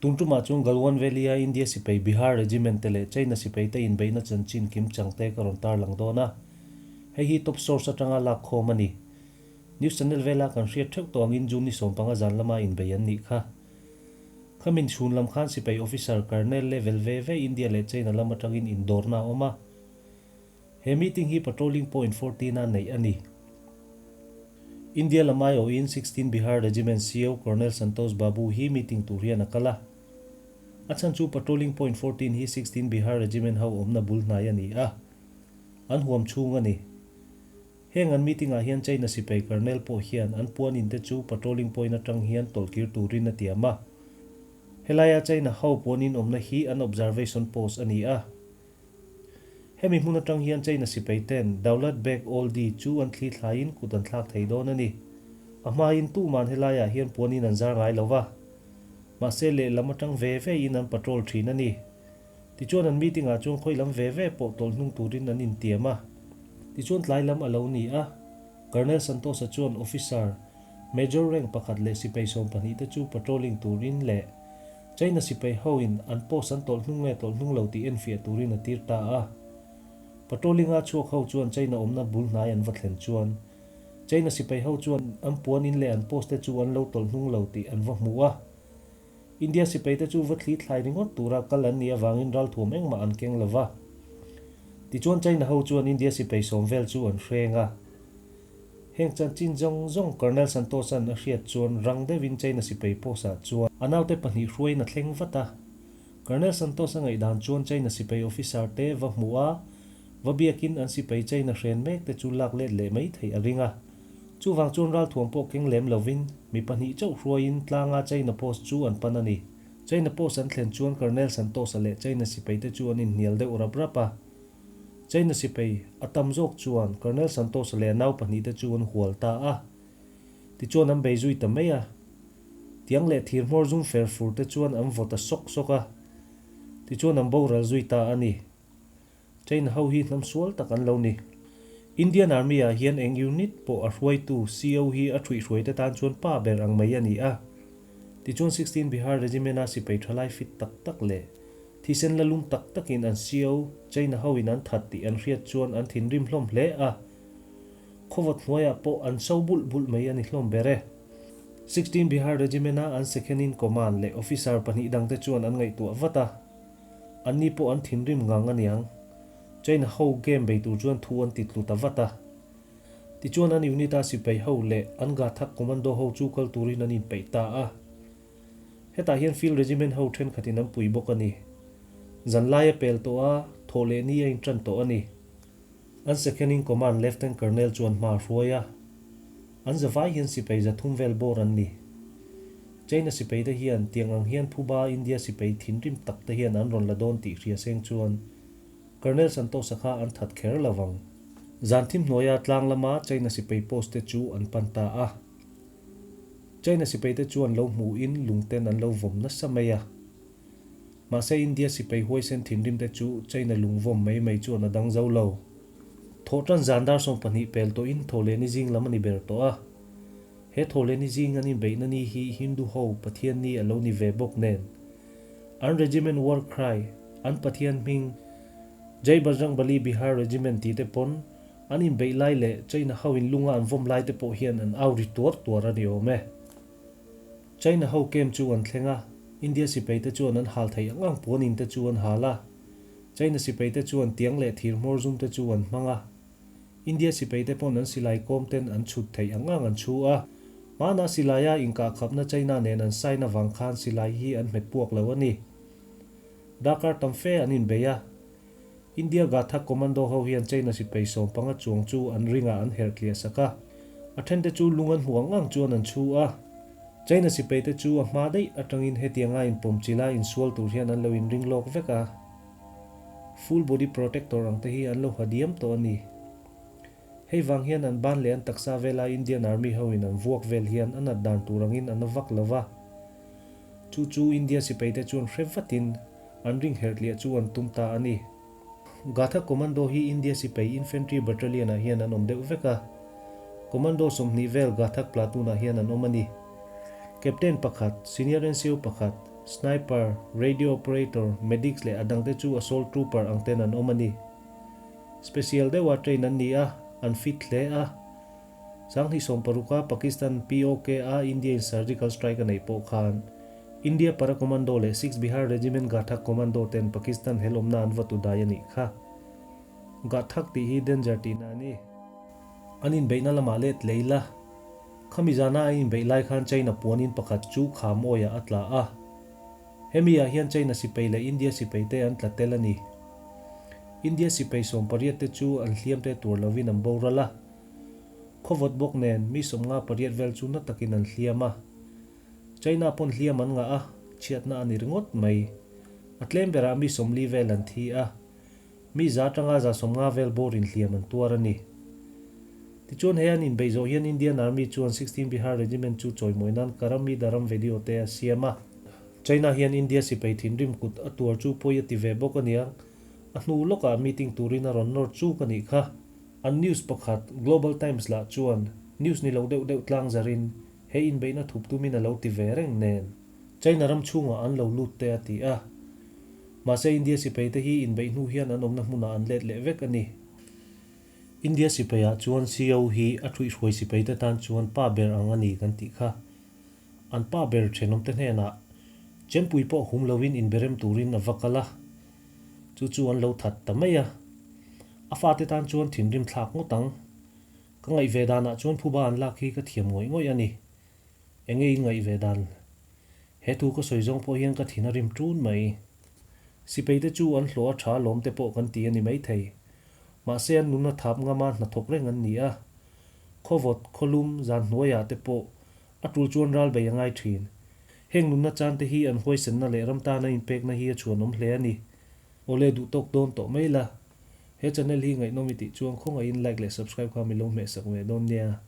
Tun tumah chuan Galwan Valley-a India sipai Bihar Regiment te leh China sipai te inbeihna chanchin kim chang te ka rawn tarlang dawn a. Hei hi top source atanga lak khawm a ni. News channel vela kan hriat theuh tawh angin June ni 15 zan lama inbei an nih kha. Khamin chhun lam khan sipai officer Colonel level ve ve India leh China lam atangin indawrna a awm a. He meeting hi Patrolling Point 14 a neih a ni. India lam aiawhin 16 Bihar Regiment CO Colonel Santosh Babu hi meeting tur hian a kal a. A chhan chu Patrolling Point 14 hi 16 Bihar Regiment ho awmna bul hnai a ni a. An huam chhung a ni. Heng an meeting ah hian China sipai Colonel pawh hian an puan in te chu Patrolling Point atang hian tawlhkir turin a tiam a. Helaia China ho puan in awmna hi an observation post a ni a. Hemi hmun atang hian China sipai ten Daulat Beg Oldi chu an thli thlaiin kut an thlak thei dawn a ni. A hmain tuman helaiah hian puanin an zar ngai lo va. Mahse lehlam atang ve ve in an patrol thin a ni. Tichuan an meeting ah chuan khawi lam ve ve pawh tawlh hnung turin an intiam a. Tichuan tlai lam a lo ni a, Colonel Santosa chuan officer, Major rank pakhat leh sipai 12 te chu patrolling turin leh China sipai ho in an post an tawlh hnung nge tawlh hnung lo tih enfiah turin a tir ta a. Patrolling a chhuak ho chuan China awmna bul hnai an va thlen chuan China sipai ho chuan an puan in leh an post te chu an lo tawlh hnung lo tih an va hmu a. India sipai te chu va thli thlai ringawt tura kal an nih avangin ralthuam engmah an keng lo va. Tichuan China ho chuan India sipai sawm vel chu an hreng a. Heng chanchin zawng zawng Colonel Santosh-a'n a hriat chuan rang deuhin China sipai post-ah chuan a naute pahnih hruaiin a thleng vat a. Colonel Santosh-a ngaihdan chuan China sipai officer te va hmuh a, va biakin an sipai China hren mek te chu lak let leh mai theih a ring a. Chuvang chuan ralthuam pawh keng lem lovin mi pahnih chauh hruaiin tlanga China post chu an pan a ni. China post an thlen chuan Colonel Santosh-a leh China sipai te chu an inhnial deuh rap rap a. China sipai a tam zawk chuan Colonel Santos leh a nau pahnihte chu an hual ta a. Tichuan an bei zui ta mai a. Tiang leh thir hmawr zum fer fur te chuan an vaw ta sawk sawk a. Tichuan an boral zui ta a ni. China ho hi hnam sual tak an lo ni. Indian Army ah hian eng unit pawh a hruaitu CO hi a thuihhruai te tan chuan pa ber ang mai a ni a. Tichuan 16 Bihar Regiment a sipai thalai fit tak tak leh Thisen la lum tak takin an sio, China hoin an that tih an hriat chuan an thinrim hlawm hle a. Khawvawt hnuaiah pawh an so bulh bulh mai a ni hlawm ber e. 16 Bihar Regiment-a an second in command leh officer pahnih dangte chuan an ngaihtuah vat a. Anni pawh an thinrim ngang a niang. China ho game bei tur chuan thu an ti tlu ta vat a. Tichuan an unit-a sipai ho leh an Ghathak commando ho chu kal turin an inpeih ta a. Hetah hian Field Regiment ho thenkhatin an pui bawk a ni. Zan lai a pel tawh a, thawh leh ni a intan tawh a ni. An Second in Command Lieutenant Colonel chuan hma a hruai a. An zavai hian sipai 300 vel bawr an ni. China sipai te hian tiang ang hian phuba India sipai thinrim tak te hian an rawn la dawn tih hria seng chuan Colonel Santosa kha an that kher lo vang. Zan thim hnuaia tlang lama China sipai post te chu an pan ta a. China sipaite chuan lo hmuhin lungten an lo vawm nasa mai a. Mahse India sipai huaisen thinrimte chu China lung vawm mai mai chuan a dang zo lo. Thawhtan zan dar 12 pel tawhin Thawhlehni zing lam a ni ber tawh a. He Thawhlehni zing an inbeihna ni hi Hindu ho Pathian ni a lo ni ve bawk nen. An regiment war cry, an Pathian hming, Jai Bajrang Bali Bihar Regiment tih te pawn An inbeih lai leh China ho in lunga an vawm lai te pawh hian an au ri tuar tuar a ni awm e. China ho camp chu an thleng a, India sipai te chuan an hal theih ang ang puan in te chu an hal a. China sipai te chuan tiang leh thir hmawr zum te chu an hmang a. India sipai te pawn an silai kawm ten an chhut theih ang ang an chhu a. Hmanah silaia inkahkhapna China nen an sign avang khan silai hi an hmet puak lo a ni. Darkar tam fe an inbei a. India Gatha Commando ho hian China sipai 15 chuang chu an ringah an herh tliah sak a, a thente chu lung an hmuh ang ang chuan an chhu a. China sipai te chu a hma daih atangin hetianga inpawm chila insual tur hian an lo inring lawk vek a. Full body protector ang te hi an lo ha diam tawh a ni. Hei vang hian an ban leh an taksa vela Indian Army ho in an vuak vel hian a nat dan tur angin a na vak lo va. Chu chu India sipai te chuan hre vatin An ring herhliah chu an tum ta a ni. Gatha Commando hi India sipai Infantry Battalion ah hian an awm deuh vek a. Commando 20 vel Ghathak Platoon ah hian an awm a ni. Captain pakhat, Senior NCO pakhat, Sniper, Radio Operator, Medics leh a dangte chu Assault Trooper ang ten an awm a ni. Special deuha train an ni a, an fit hle a. 2016 a Pakistan POK a India in surgical strike a neih pawh khan India Para Commando leh 6 Bihar Regiment Ghatak Commando ten Pakistan hel awmna an va tu dai a nih kha. Ghatak tih hi danger tihna a ni. An inbeihna lamah let lei la. Khami zana a inbeih lai khan China puanin pakhat chu kham awiah a tla a. Hemi ah hian China sipai leh India sipai te an tla tel a ni. India sipai 18 te chu an hliam te tur lovin an boral a. Khawvawt bawk nen mi 58 vel chu na takin an hliam a. China pawn hliam an ngah a, chhiatna a ni ringawt mai. A tlem berah mi 40 vel an thi a. Mi za atanga 150 vel bawrin hliam an tuar a ni. Tichuan he an inbeih zawh hian Indian Army chuan 16 Bihar Regiment chu chawimawi nan Karami Daram video te a siam a. China hian India sipai thinrim kut a tuar chu pawi a ti ve bawk aniang. A hnu lawkah meeting turin a rawn nawr chuk a nih kha. An news pakhat Global Times lah chuan news ni lo deuh deuh tlang zarin he inbeihna thup tumin a lo ti ve reng nen. China ram chhungah an lo lut te a ti a. Mahse India sipai te hi inbeih hnu hian an awmna hmunah an let leh vek a ni. India sipaiah chuan CO hi a thuihhruai sipai te tan chuan pa ber ang a ni kan tih kha. An pa ber thenawmte hnenah chempui pawh hum loin inberem turin a va kal a, chu chu an lo that ta mai a. A fate tan chuan thinrim thlak ngawt ang. Ka ngaih ve danah chuan phuba an lak hi ka thiam ngawih ngawih a ni. Enge in ngaih ve dan? He thu ka sawi zawng pawh hian ka thin a rim ṭun mai. Sipai te chu an hlawh a ṭha lawm te pawh kan ti a ni maithei. Mahse an nunna thap ngama hnathawk reng an ni a. Khawvawt, khawlum, zan hnuaiah te pawh a tul chuan ral bei a ngai ṭhin. Heng nunna chan te hi an huaisenna leh ram tana inpekna hi a chhuanawm hle a ni. Awle duh tawk dawn tawh mai la. He channel hi ngaihnawm i tih chuan khawngaihin like leh subscribe kha mi lo hmehsak ve dawn nia.